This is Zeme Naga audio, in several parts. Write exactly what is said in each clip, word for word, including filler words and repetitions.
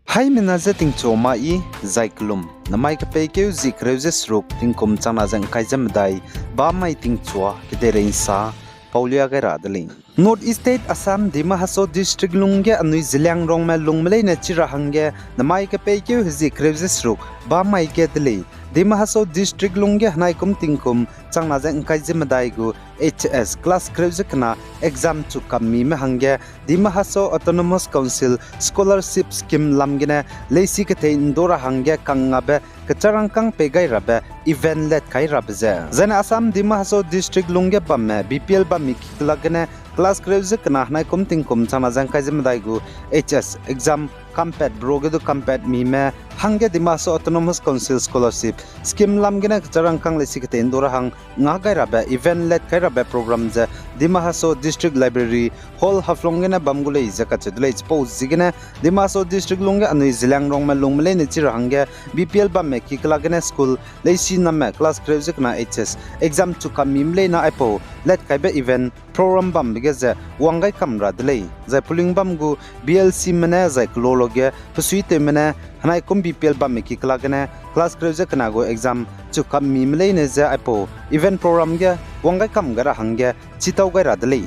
Haimena je tingchua ma i, zai kelum, namai kepeikeu zi kereu ze seruk, tingkum changna ze ngkai ze medai, bamai tingchua kedeirei nsa paulia gai ra de lei. North East State Assam, Dima Hasao District lungge anui Zeliangrongme lungme leine chi ra hangge, namai kepeikeu hezi kereu ze seruk bamai ge de lei. Dima Hasao District lungge henaikum tingkum changna ze ngkai ze medai gu H S class kereu ze kena exam chu kam mime hangge, Dima Hasao Autonomous Council Scholarship Scheme lam gene leisi kethei ndo ra hangge kangngabe kecharangkâng pei gai rabe event let kai rabe ze. Zaine Assam Dima Hasao District lungge bamme B P L bamme ki kelak gene class kereu ze kena henaikum tingkum changna ze ngkai ze medai gu H S exam kampatbe ruage du kampatmime hangge Dima Hasao Autonomous Council Scholarship Scheme lam gene kecharangkâng leisi kethei ndo ra hang nga gai rabe event let kai rabe program ze Dima Hasao District Library Hall Haflong gene bam gu lei ze kacheu de lei. Chipau ziegene Dima Hasao District lungge anui Zeliangrongme lungme leine chi ra hangge B P L bamme ki kelak gene school leisi namme class kereu ze kena H S exam chu kam mime leine aipau let kaibe event program bambe ge ze wang gai kam ra de lei. Zai polling bam gu B L Cme ne zai kelo lo ge pesuitewme ne henaikum B P L bamme ki kelak gene class kereu ze kena gu exam chu kam mime leine ze aipau event program ge wang gai kam gai ra hangge chitau gai ra de lei.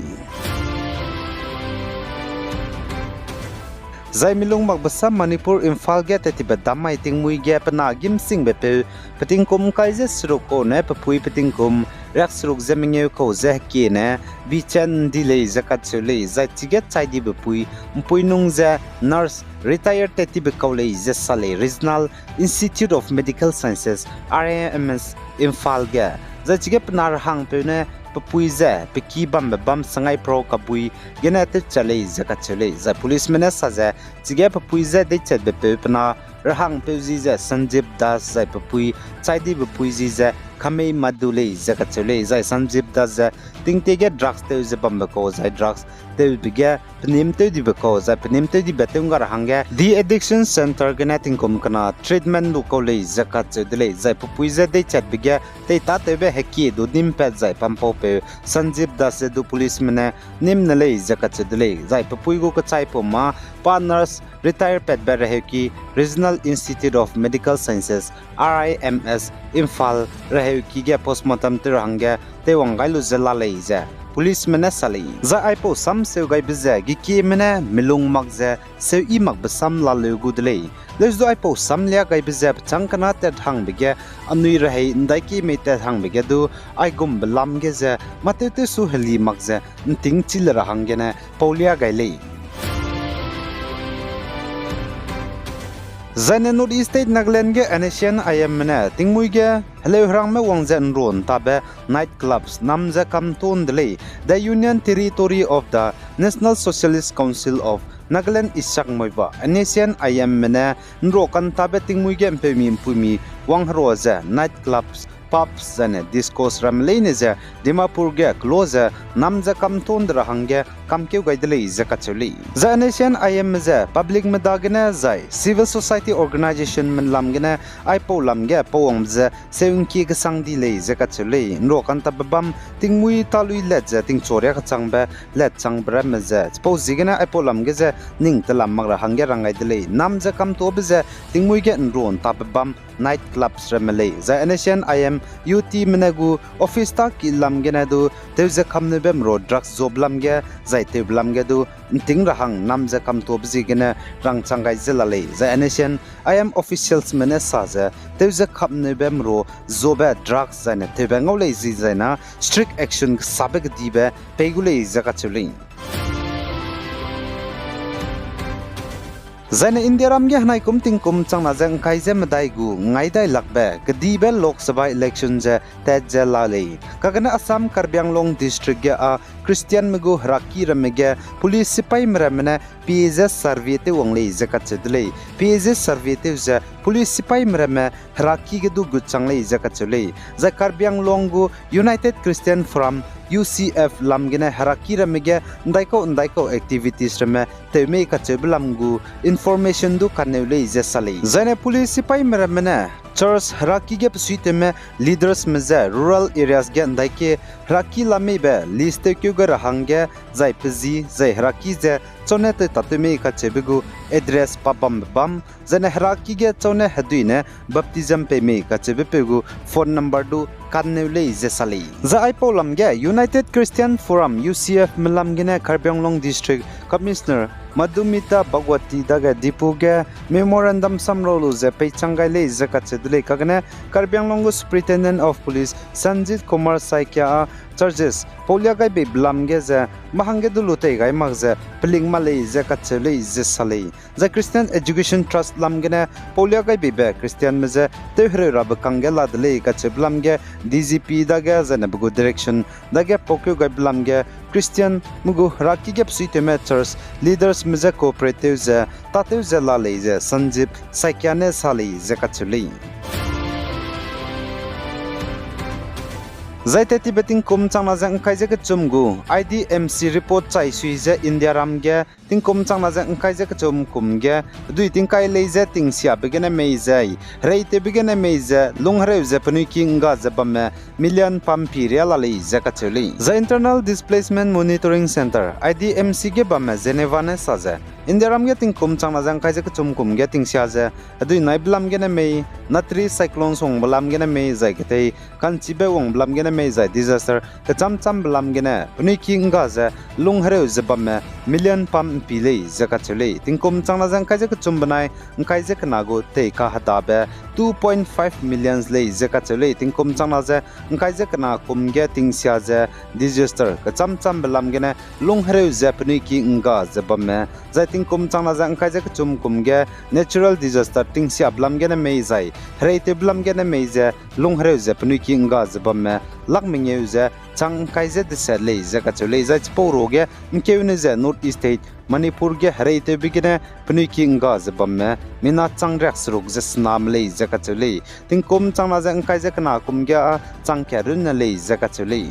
Zai milung makbe sam Manipur Imphal ge tettibe dam mai tingmui ge pe na gîmsingbe peu, pe tingkum ngkai ze seruk kau ne pe pui pe tingkum riakseruk ze mengeu kau ze hekie ne Bichen Ndi lei ze kacheu lei. Zai chige chai dibe pui, mpui nung ze nurse retire tettibe kau lei ze sa lei Regional Institute of Medical Sciences, R I M S, Imphal ge. Zai chige pe na rehangpeu ne pe pui ze pe ki bambe bam sangai pro kabui gene tewchat lei ze kacheu lei. Zai policeme ne sa ze chige pe pui ze deichatbe peu pe na rehangpeu zi ze Sanjib Das zai pe pui chai dibe pui zi ze Khamei Madhu lei ze kacheu lei. Zai Sanjib Das ze tingtie ge drugs tew ze bambe kau zai drugs tewbe ge penim tew dibe kau zai penim tew dibe tew ngga ra hangge de-addiction centre gene tingkum kena treatment lu kau lei ze kacheu de lei. Zai pe pui ze deichatbe ge teitatewbe hekie du nîmpat zai pampaupeu Sanjib Das ze du policeme ne nîm ne lei ze kacheu de lei. Zai pe pui gu kechaipau mâ pa nurse retire patbe reheuki Regional Institute of Medical Sciences, R I M S, Imphal reheuki ge postmortem tew ra hangge teiwang gai lu ze la lei ze policeme ne sa lei. Zai aipau sam seu gaibe ze gekieme ne milung mak ze seu i makbe sam laleu gu de lei. Leusedu aipau sam lia gaibe ze pechâng kena tat hangbe ge anui rehei ndaiki mei tat hangbe ge du aigumbe lam ge ze mâ tewtew su heli mak ze nting chi le ra hanggene paulia gai lei. Zaine North East State Nagaland ge N S C N I M me ne tingmui ge heleuherangme wang ze nrua ntabe night clubs nam ze kamtuâ de lei. The Union Territory of the National Socialist Council of Nagaland Isak Muivah, N S C N I M me ne nrua kantabe tingmui ge mpeumi mpuimi wangherua ze night clubs, pubs zaine discos ramme leine ze Dimapur ge kelo ze nam ze kamtuâ de ra hangge kamkeu gai de lei ze kacheu lei. Zai N S C N I M me ze publicme dagene zai civil society organizationme lam gene aipau lam ge pau wangbe ze seu ngkie kesang di lei ze kacheu lei. Nrua kantabe bam tingmui talui let ze tingchua riâ kechangbe let changbe ramme ze chipau ziegene aipau lam ge ze ning telam mak ra hangge rang gai de lei. Nam ze kamtuâbe ze tingmui ge nrua ntabe bam night clubs ramme lei. Zai N S C N I M U T me ne gu office tâ ki lam gene du tew ze kamneube merua drugs zuabe lam ge zai tewbe lam ge du nting ra hang nam ze kamtuâbe ziegene rangchang gai ze la lei. Zai N S C N I M officialsme ne sa ze tew ze kamneube merua zuabe drugs zaine tewbe ngau lei zi zaina strict action kesabe kedibe pei gu lei ze kacheu lei. Zaine Indiaram ge henaikum tingkum changna ze ngkai ze medai gu ngai dai lakbe kedibe Lok Sabha election ze tat ze la lei. Kagane Assam Karbi Anglong district ge â Christianme gu heraki ramme ge police sipaime ramme ne pie ze survey tew wang lei ze kacheu de lei. Pie ze survey tew ze police sipaime ramme heraki ge du gut chang lei ze kacheu lei. Zai Karbi Anglong gu United Christian Forum, U C F lam gene heraki ramme ge ndaikau ndaikau activities ramme tew mei kacheube lam gu information du kaneu lei ze sa lei. Zaine police sipaime ramme ne Church heraki ge besuitewme leadersme je rural areas ge ’ndaike heraki lameibe list tewkeu gai ra hangge zai pezi zai heraki ze chaune tei ta tew mei kacheube gu address pa bambe bam, zaine heraki ge chaune hedui ne baptism pei mei kacheube peu gu phone number du kanneu lei ze sa lei. Zai aipau lam ge United Christian Forum, U C F me lam gene Karbi Anglong District Commissioner Madhumita Bhagwati dage Diphu ge memorandum samrau lu ze peichang gai lei ze kacheu de lei. Kagene Karbi Anglong gu Superintendent of Police Sanjit Kumar Saikia a charges paulia gai beibe lam ge ze mâ hangge du lu tei gai mak ze peling ma lei ze kacheu lei ze sa lei. Zai Christian Education Trust lam gene paulia gai beibe Christianme je tewhereu rabe kangge la de lei kacheube lam ge D G P dage zaine pe gu direction dage paukeu gaibe lam ge Christianme gu heraki ge besuitewme church leadersme je cooperate tew ze tâtew ze la lei ze Sanjit Saikia ne sa lei ze kacheu lei. Zai tettibe tingkum changna ze ’ngkai ze kechum gu I D M C report chai sui ze Indiaram ge tingkum changna ze ’ngkai ze kechum kum ge hedui tingkai lei ze tingsiabe gene mei zai hereitewbe gene mei ze lunghereu ze penui ki ’ngga ze bamme million pampi riâ la lei ze kacheu lei. Zai Internal Displacement Monitoring Centre, I D M C ge bamme Geneva ne sa ze, Indiaram ge tingkum changna ze ’ngkai ze kechum kum ge tingsia ze hedui naibe lam gene mei, Natri cyclone sungbe lam gene mei, zai ketei ka'nchibe wangbe lam gene mei, zai disaster kechamchambe lam gene penui ki ’ngga ze lunghereu ze bamme million pampi lei ze kacheu lei. Tingkum changna ze ’ngkai ze kechum benai ’ngkai ze kena gu tei kahedabe two point five millions lei ze kacheu lei. Tingkum changna ze ’ngkai ze kena kum ge tingsia ze disaster kechamchambe lam gene lunghereu ze penui ki ’ngga ze bamme, zai tingkum changna ze ’ngkai ze kechum kum ge natural disaster tingsiabe lam gene mei zai hereitewbe lam gene mei ze lunghereu ze penui ki ’ngga ze bamme lak mengeu ze chang ’ngkai ze deset lei ze kacheu lei. Zai chipau ruage ’ngkeune ze North East State Manipur ge hereitewbe gene penui ki ’ngga ze bamme mina chang riak seruk ze sename lei ze kacheu lei. Tingkum changna ze ’ngkai ze kena kum ge â chang kat runne lei ze kacheu lei.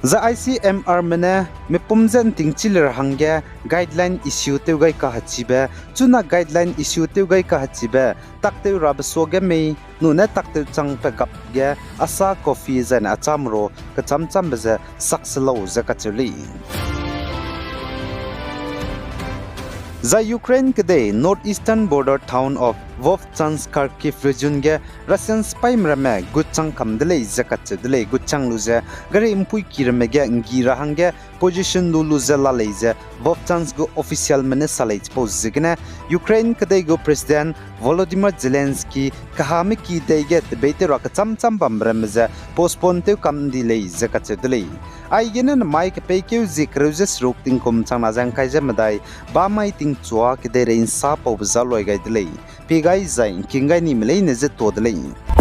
Zai I C M R me ne mipum je ’ntingchi le ra hangge guideline issue tew gai kahechibe, chuna guideline issue tew gai kahechibe taktew rabe suage mei, nune taktew chang pe gap ge Asa, coffee zaine acham ro kechamchambe ze sak se lau ze kacheu lei. Zai Ukraine kedei north eastern border town of Vovchansk Kharkiv region ge Russian sipaime ramme gut chang kam de lei ze kacheu de lei. Gut chang lu ze gari ’mpuiki ramme ge ’nggi ra hangge position lu lu ze la lei ze Vovchansk gu officialme ne sa lei. Chipau ziegene Ukraine kedei gu President Volodymyr Zelensky kahame ki dei ge tebeitew ra kechamcham bambe ramme ze postpone tew kam ’ndi lei ze kacheu de lei. Aigene nemai kepeikeu zie kereu ze seruk tingkum changna ze ’ngkai ze medai bamai tingchua kedeirei ’nsa paube za loi gai de lei. Pie gai zai ’ngking gai nime leine je tuâ de lei.